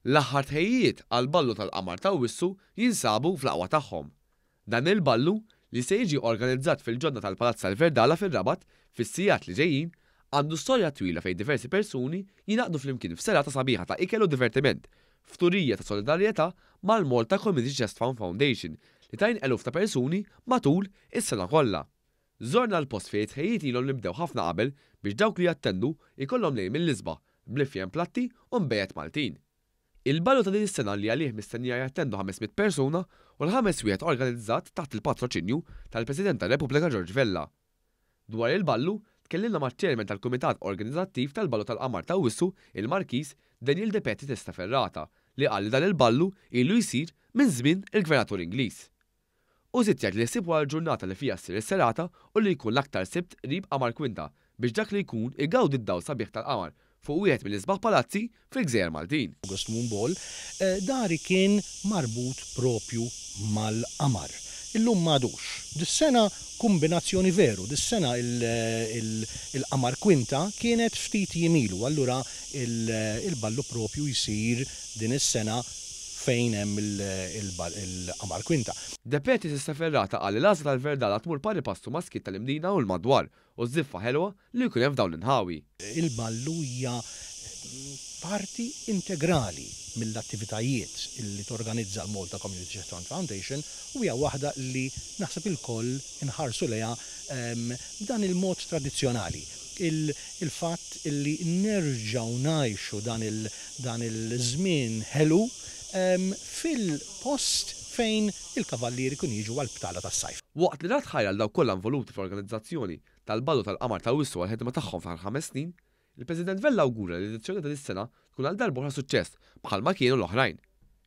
L-aħħar tħejjijiet għall-Ballu tal-Qamar t'Awwissu jinsabu fl-aqwa tagħhom. Dan il-ballu, li se jiġi organizzat fil-ġonna tal-Palazz tal-Verdala fir-Rabat fis-sigħat li ġejjin, għandu storja twila fejn diversi persuni jingħaqdu flimkien f'serata sabiħa ta' ikel u divertiment, f'turija ta' solidarjetà mal-Malta Community Chest Fund Foundation li tgħin eluf ta' persuni matul is-sena kollha. Żorna l-post fejn it-tħejjijiet ilhom li bdew ħafna qabel biex dawk li jattendu jkollhom lejl mill-isbaħ, bl-ifjen platti u nbejjed Maltin. Il-ballu ta' din is-sena li għalih mistennija jattendu 500 persuna hu l-ħames wieħed organizzat taħt il-patroċinju tal-President tar-Repubblika George Vella. Dwar il-ballu, tkellimna maċ-Chairman tal-Kumitat Organizzattiv tal-Ballu tal-Qamar ta' Awwissu, il-Markiż Daniel De Petri Testaferrata, li qal li dan il-ballu ilu jsir minn żmien il-Gvernatur Ingliż. Hu żied jgħid li l-ħsieb wara l-ġurnata li fiha ssir is-serata hu li jkun l-aktar Sibt qrib Qamar Kwinta biex dak li jkun igawdi d-dawl sabiħ tal-qamar fuq wieħed mill-isbaħ palazzi fil-gżejjer Maltin. August Moon Ball, dari kien marbut propju mal-qamar. Illum m'għadux. Dis-sena kumbinazzjoni veru, dis-sena il-qamar kwinta kienet ftit jiem ilu, allura il-ballu propju jsir din is-sena fejn hemm il-qamar kwinta. De Petris Issa Ferrata qal li l-għażla tal-Verdala tmur pari passu mas-skiet tal-Imdina u l-madwar u ż-żiffa ħelwa li jkun hemm f'dawn l-inħawi. Il-ballu hija parti integrali mill-attivitajiet li torganizza l-Malta Community Chest Fund Foundation u hija waħda li naħseb ilkoll inħarsu lejha b'dan il-mod tradizzjonali. Il-fatt li nerġgħu ngħixu dan il-żmien ħelu fil-post fejn il-kavallieri kienu jiġu għall-btala tas-sajf. Waqt li radd ħajr għal dawk kollha involuti fl-organizzazzjoni tal-Ballu tal-Qamar t'Awwissu għall-ħidma tagħhom fl-aħħar ħames snin, il-President Vella awgura li l-edizzjoni ta' dis-sena tkun għal darb'oħra suċċess bħalma kienu l-oħrajn.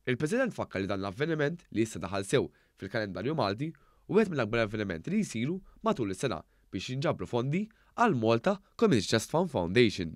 Il-President fakkar li dan l-avveniment, li issa daħal sew fil-kalendarju Malti, hu wieħed mill-akbar avvenimenti li jsiru matul is-sena biex jinġabru fondi għall-Malta Community Chest Fund Foundation.